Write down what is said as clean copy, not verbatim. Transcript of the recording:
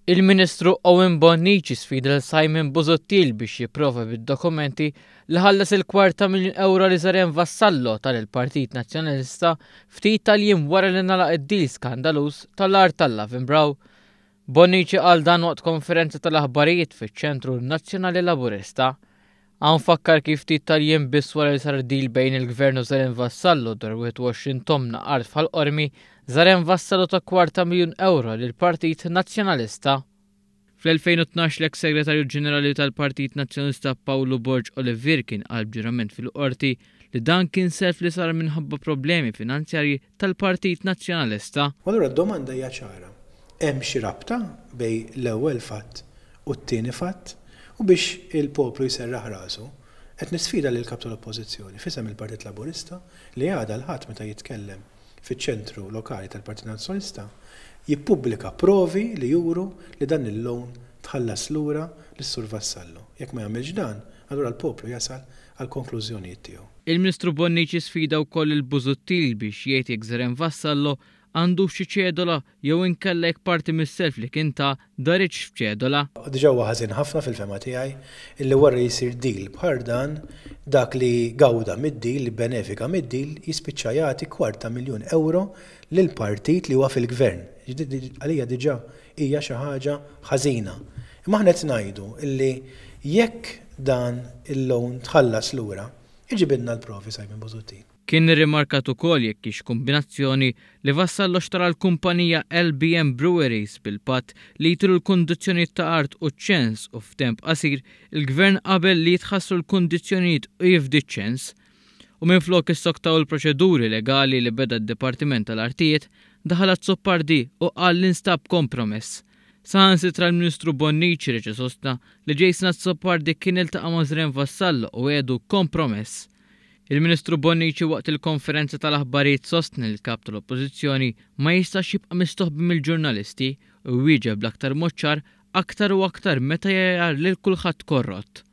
Il-Ministru Owen Bonnici sfida lil Simon Busuttil biex jipprova bid-dokumenti li ħallas il-kwart ta' miljun ewro li Zaren Vassallo ta lill-Partit Nazzjonalista ftit tal-jiem wara li ngħalaq id-deal skandaluż tal-art tal-Lavenbrow. Bonnici qal dan waqt konferenza tal-aħbarijiet fiċ-Ċentru Nazzjonali Laburista. Hawn fakkar kif ftit tal-jiem biss wara li sar deal bejn il-Gvern u Zaren Vassallo dwar 21 tomna art f'Ħal Qormi, Zaren Vassallo ta kwart ta' miljun ewro lill-Partit Nazzjonalista. Fl-2012 l-eks Segretarju Ġenerali tal-Partit Nazzjonalista Pawlu Borg Olivier kien qal b'ġurament fil-Qorti li dan kien self li sar minħabba problemi finanzjarji tal-Partit Nazzjonalista. U allura d-domanda hija ċara, hemm xi rabta bejn l-ewwel fatt u t-tieni fatt, u biex il-poplu jserraħ rasu, qed nisfida lill-Kap tal-Oppożizzjoni f'isem il-Partit Laburista li għada l-Ħadd meta jitkellem fiċ-ċentru lokali tal-Partit Nazzjonalista jippubblika provi li juru li dan il-loan tħallas lura lis-Sur Vassallo. Jekk ma jagħmilx dan, allura l-poplu jasal għall-konklużjonijiet tiegħu. Il-Ministru Bonnici sfida wkoll lil Busuttil biex jgħid jekk Żeren Vassallo għandux xi ċedola jew inkella jekk parti mis-self li kien ta daritx f'ċedola. Diġà huwa ħażin ħafna fil-fehma tiegħi illi wara li jsir deal bħal dan, dak li gawda mid-deal, li bbenefika mid-deal, jispiċċa jagħti kwart ta' miljun ewro lil partit li huwa fil-gvern. Għalija diġà hija xi ħaġa ħażina. Imma aħna qed ngħidu illi jekk dan il-loan tħallas lura, iġibilna l-provi Simon Busuttil. Kien irrimarkat ukoll jekk hix kumbinazzjoni li Vassallo xtara l-kumpanija LBM Breweries bil-patt li jtilu l-kundizzjonijiet ta' art u ċ-ċens u f'temp qasir il-Gvern qabel li jitħassru l-kundizzjonijiet u jifdi ċ-ċens. U minflok issoktaw il-proċeduri legali li beda d-Dipartiment tal-Artijiet, daħal Azzopardi u qal li nstab kompromess. Saħansitra l-Ministru Bonnici reġa' sostna li Jason Azzopardi kien iltaqa' ma' Żren Vassallo u wiegħdu kompromess. Il-Ministru Bonnici waqt il-konferenza tal-aħbarijiet sostna li l-Kap tal-Oppożizzjoni ma jistax jibqa' mistoħbi mill-ġurnalisti u jwieġeb bl-aktar mod ċar aktar u aktar meta jgħajjar lil kulħadd korrott.